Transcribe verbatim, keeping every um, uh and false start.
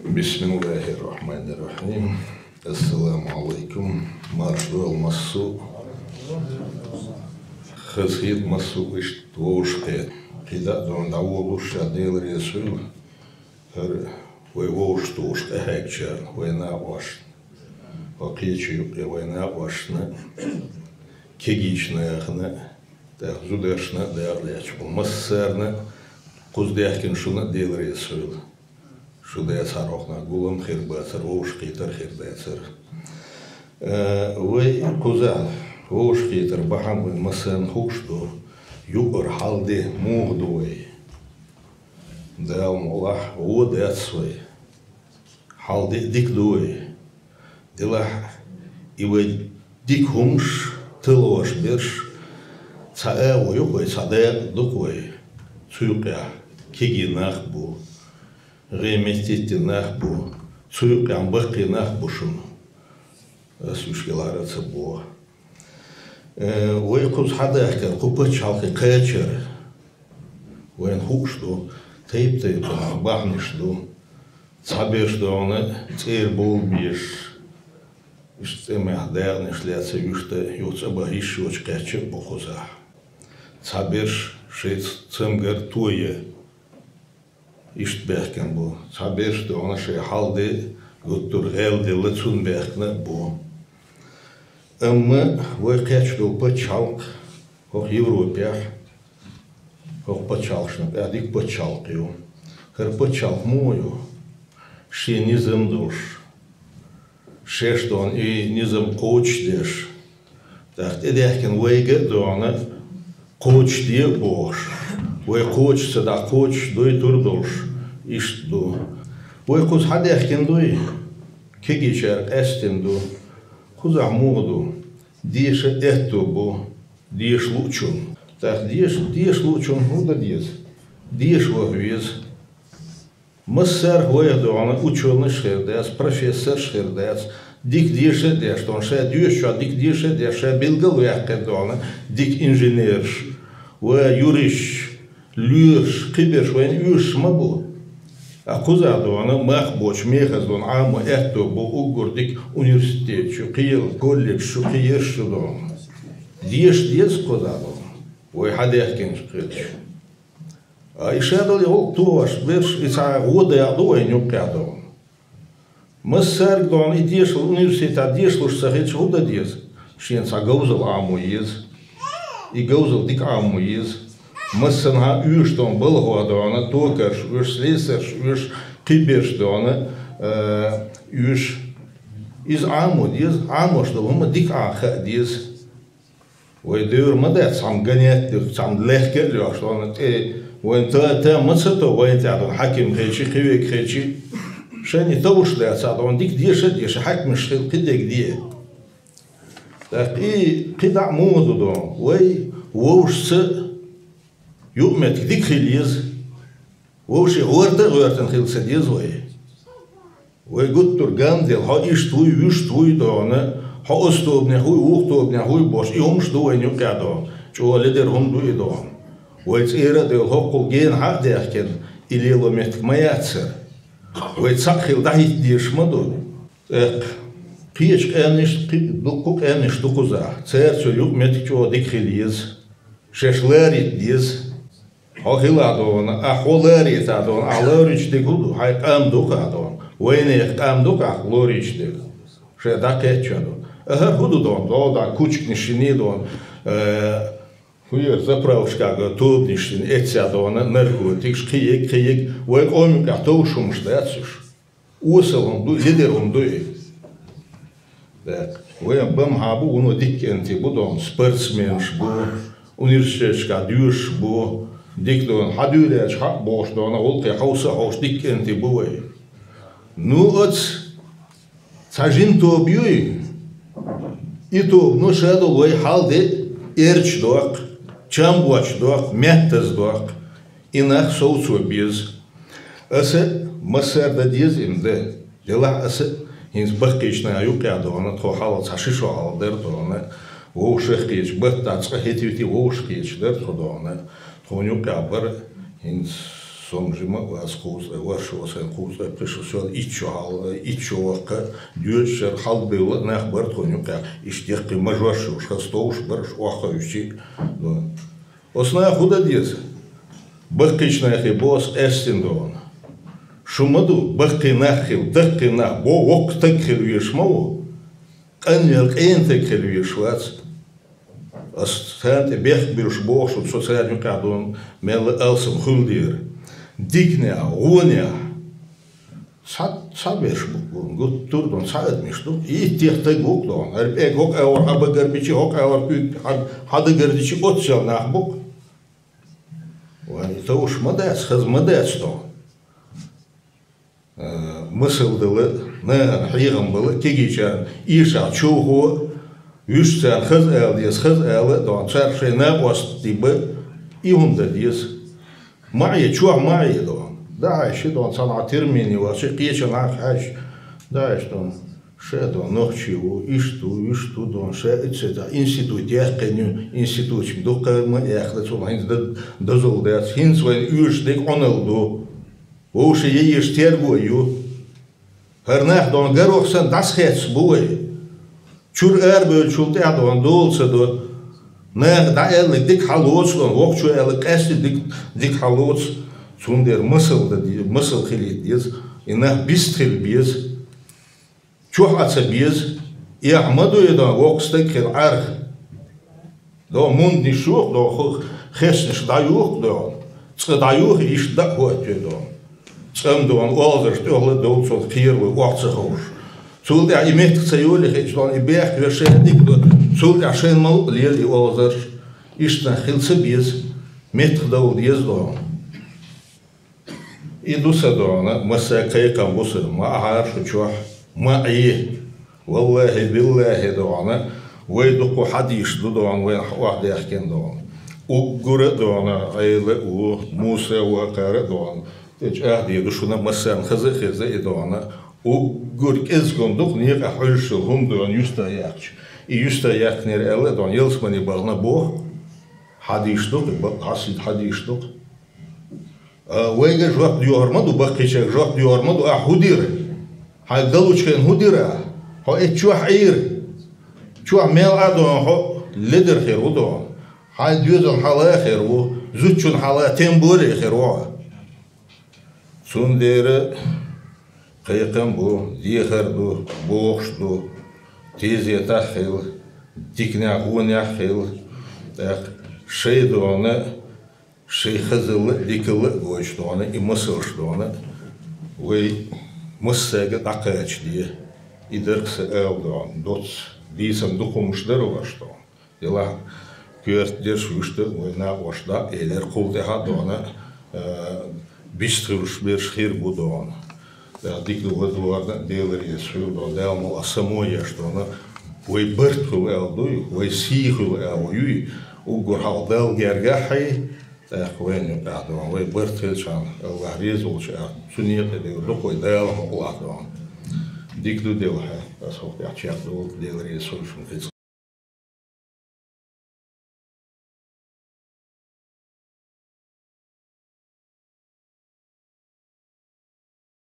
Бисмиллахир-рахманир-рахим. Ассаламу алейкум. Марш дола массо а. Хаза хета массо а иштта вовшахкхетар. КхидӀа а дона дӀаволалуш ша Дела реза хуьлда хӀара вай вовшахтухуш къахьегначарна, вай накъошна. Хьо кхечу юкъе вай накъошна, кегийчу нахана, тӀаккха зударшна а дакъа лаьтташ болу массарна а, кхуза даьхкина шуна а Дела реза хуьлда. Шу дацахьара хӀокхунах гулам хир бацара, вовшахкхетар хир дацара. Э, вай кхузахь вовшахкхетар бахьана вайн массарна хууш ду, юкъара хьал-де муха ду вай. Дала мукъалахь, гӀо дац вай. Хьал-де дика ду вай. Делахь а, и вай дика хӀумаш, талхош берш, цхьа агӀо ю-кх вай, цхьа дакъа ду-кх вай. Цу юкъехь кегий нах а бу, гӀеметтиттина нах а бу, цу юкъехь баккхий нах а бу шуна. Ас уьш кӀелхьара а ца боху. Э, вай кхуза хьадахкар кху пачхьалкхе кхачар вайна хууш ду, тайп-тайпана бахьанаш ду. Цхьаберш дона цӀера болу безаш, иштта цӀе мехь дакъанаш лаьцна вуьшта юха цӀа баха йиш йоцуш кхаьчна а бу кхузахь. Цхьаберш шайца цамгар тоя иштта баьхкина бу. Цхьаберш дона шайн хьал-де гуттар а гӀелделла цунна баьхкина а бу. Амма вай кхаьчна долу пачхьалкх хӀокху Европехь, хӀокху пачхьалкхашна тӀехь дика пачхьалкх ю. ХӀара пачхьалкх муха ю? Шен низам долуш, шаьш дона и низам кхочушдеш, тӀаккха тӀедаьхкина вайга а дона кхочушде а бохуш, вай кхочуш ца дахь кхочуш дойтур а долуш, иштта ду. Вай кхуза хьадаьхкина дуй? Кегийчара къаьстина ду. Кхузахь муха ду? Деша аьтто бу деша луучунна. ТӀаккха деша, деша луучунна хӀун дан деза? Деша ваха веза. Массарах вайх дона учёныйш хир дац, профессорш хир дац, дика деша а деш дона, ша доьшучохь дика деша а деш, ша билгал а ваьккхина дона дика инженерш, ва юристаш, лоьраш, кхиберш вайна оьшуш ма бу. Ткъа кхузахь дона мах боцуш мехаза дона Ӏамо аьтто бу уггар дика университеташ ю, кхин колледжаш ю, кхин ерш ю дона. Деша деза кхузахь дона. Вай хьадаьхкинчу хилча. А и ша долу гӀуллакх тохош берш, и цхьа гӀо дакъа ду вайна юккъехь дона. Массаьрга дона и дешал университетехь дешалуш ца хилча хӀун дан деза? Шена цхьа говзал Ӏамо еза. И говзал дика Ӏамо еза. Массанхьа оьшу дона балхо дона, токарш оьшу, слесарш оьшу, кхиберш дона, э, оьшу. Иза Ӏамо деза, Ӏамош долу хӀума дика Ӏан хаа деза. Вай девр ма дац, цхьамма ганет а духу, цхьамма лехка а лоьхуш, вайна тӀе, вайна та, та ма ца то, вайна тӀехь дона хьаькам хилча, кхин верг хилча, шайна и товш дац, а дона дика деша а деша, хьаькамаш хила кхидерг де. ТӀаккха и кхидӀа а муха ду дона? Вай вовшашца юкъаметтиг дика хила еза. Вовшийн гӀорта а гӀоьртина хила ца деза вай. Вай гуттар а гамделла, хьо иштта вуй, вуьшта вуй дона, хьо оцу тобанехь вуй, вукху тобанехь вуй бохуш, и хӀумаш ду вайна юккъехь дона. ЧӀогӀа ледара хӀума ду и дона. Вай цӀера а девлла, хӀоккхул генахьа а даьхкина, и лело меттиг ма яц хӀара. Вай цхьаъ хила дӀахӀитта дезаш ма ду. ТӀаккха кхечу къаьмнаш, кхин дуккха а къаьмнаш ду кхузахь. Цаьрца юкъаметтиг чӀогӀа дика хила еза. Шаьш ларийта деза. Хьо хилахь дона, ахь хьо ларийтахь дона, ахь лоруьйтуш дерг хӀун ду? Хьайн къам ду-кх ахь дона. Вайнехан къам ду-кх ахь лоруьйтуш дерг. Шайн дӀакхетча дона. А хӀара хӀун ду дона? ДогӀу дӀа кучканаш йиний дона, э, хӀун яра, заправкашкахь тобанаш йина, эццехь дона, наркотикаш, кхин ерг, кхин ерг. Вай къоман юкъахь товш хӀумаш дац уьш. Осал хӀума ду, ледара хӀума ду и. ТӀаккха вайн бамхьа бу, вуно дика кӀентий бу дона, спортсменаш бу, университеташкахь доьшуш бу, дика дона, хьан дуьйла аьлча хьан а бохуш дона, гӀуллакхе хьовса а хьовсуш дика кӀентий бу вай. Ну, оцу цхьа жима тоба юй, и тобано ша долу вай хьал-де эрча доккху, чам боцуш доккху, меттаза доккху. И нах совцо беза. Аса массара дан деза и дан. Делахь аса хӀинца баккхийчу наха юккъехь дона, тхо хьалха цхьа ши шо хьалха дара дона, вовшах кхечу, баттахь цкъа хӀетте-витте вовшах кхечу дара тхо дона. Тхуна юккъехь бара хӀинца Сом жима а вац кхузткъа, варшо сайна кхузткъа пхи шу, сол итт шу хьал, итт шу воккха, доьшуш шера хьалбевлла нах бар тхона юкъехь, иштта деккхий мажорш йолуш, хаза товш бар уьш, охьахевшича а. Оцу наха хӀун дан деза? Баккхийчу нахе боху ас къаьстина догӀу. Шу ма ду, баккхий нах хила, даккхий нах, бо воккха стаг хила везаш ма ву, къанвелла къена стаг хила везаш вац. Ас царна тӀе бехк буьллуш боху шуна, со царна юкъахь догӀу мелла а алсам хуьлу дера. Диканехь, вонехь. Цхьа, цхьаберш бу, гуттар а догӀу, цхьа адамаш ду. И иттех стаг ву-кх догӀу. ХӀара пӀелг хӀокху агӀор хьан багарбичи, хӀокху агӀор куьйг хьан, хьан дагардичи, оццул нах бу-кх. Вайн товш ма дац, хаза ма дац догӀу. Э, масал дала, нахана хьехам бала, кегийчарна эшахь човхо, вуьш царна хаза ала деза, хаза ала а догӀу, цара шайн накъостий бан, и хӀума дан деза. Ма Ӏе, чохь ма Ӏе догӀу. ДӀахьаьжча догӀу, цхьана термине вац, кхечанхьа хьаьжча, дӀахьаьжча догӀу, ша догӀу нохчи ву, иштта ву, вуьшта ву догӀу, ша и ца, институт яьккхина ю, институтчун дуккха ма яьккхина, цунах хӀинца дан, дозалла дац, хӀинца вайна оьшуш дерг Ӏуналла ду. Вовшийн яйеш терго ю. ХӀара нах догӀу, горох санна дӀасахецна бу вай. Чуьра арабевллачул тӀаьхьа догӀу дола ца до. Наха дӀааьлларг дика хьалоцу догӀу, воккхачо аьлларг къаьсттина дика, дика хьалоцу. Цундела масал дан де-, масал хилийта деза. И нах бист хила беза. Чохь а ца беза. Эхь ма ду и догӀу, воккха стаг хила Ӏарха. ДогӀу мундниш юху, догӀу ху-, хеснаш дӀаюху, догӀу цкъа дӀаюху, иштта дӀа а хӀоттайо догӀу. ЦӀа-м догӀу олхазарш тӀехула а довла, цунах кхералур, охьа ца ховш. Цул тӀаьхьа и меттах ца йолий хиъча догӀу, и бехк веш шайна дика ду, цул тӀаьхьа шайна ма луъу лела и олхазарш. Иштта нах хила ца беза, меттах довла деза догӀу. И ду сан догӀу, массаьрга кхайкхам бу сан, ма Ӏахьара шу чохь, ма Ӏе. Валлахьи, биллахьи догӀу, вай дуккха хьадисаш ду догӀу, вайна охьадаьхкина догӀу. Уггар а догӀу, Ӏела а ву, Муса а ву, кхара а догӀу. ТӀе чӀагӀде ду шуна, массарна хаза а хезна и догӀу. Уггар кӀезгун ду-кх некъахь Ӏуьллуш йолу хӀума догӀу юьстахъяьккхича. И юьстахъяьккхинера аьлла а догӀу, ялсамане бахана боху. Хьадисаш ду-кх, бакъ хьан сита хьадисаш ду-кх. А, вайга жоп доьхур ма ду, баккхийчерга жоп доьхур ма ду, ахь хӀун дира? Хьайн галучу хенахь хӀун дира ахь? Хьо эццахь чохь Ӏийра? Чохь мел Ӏа догӀу хьо ледара хир ву догӀу. Хьайн доьзална хьала а хир ву, зудчунна хьала тем более хир ву хьо. Цундела кхайкхам бу, дехар ду, бохуш ду, тезетахь а хила, диканехь, вонехь а хила, тӀаккха шайн догӀу, шайн хазалла а, дикалла а гойтуш догӀу, и масалш догӀу, вай массаьрга дӀакхачаде. И дара-кх сан ала догӀу, доцца, дийцам дукха хӀумаш дара вайша догӀу. Делахь, коьрта дерш вуьшта вай накъош дӀа а элира, кхул тӀаьхьа а догӀу, а, бист хуьлуш берш хир бу догӀу. ТӀаккха дика ду вадорна а, Дела реза хуьлу догӀу, Дала ма а само еш догӀу, вай барт хуьлу аьлла дуй, вай сий хуьлу аьлла юй, уггар хьалха Далла гергахьий, тӀаккха вайна юкъахь догӀу, вай барт хилчахьана, Аллахь реза волчу аьлла, цу некъа девр ду-кх вай Дала хьокъалахь догӀу. Дика ду делахь, аса хӀокху тӀехь чекхдолу, Дела реза хуьлу шуна.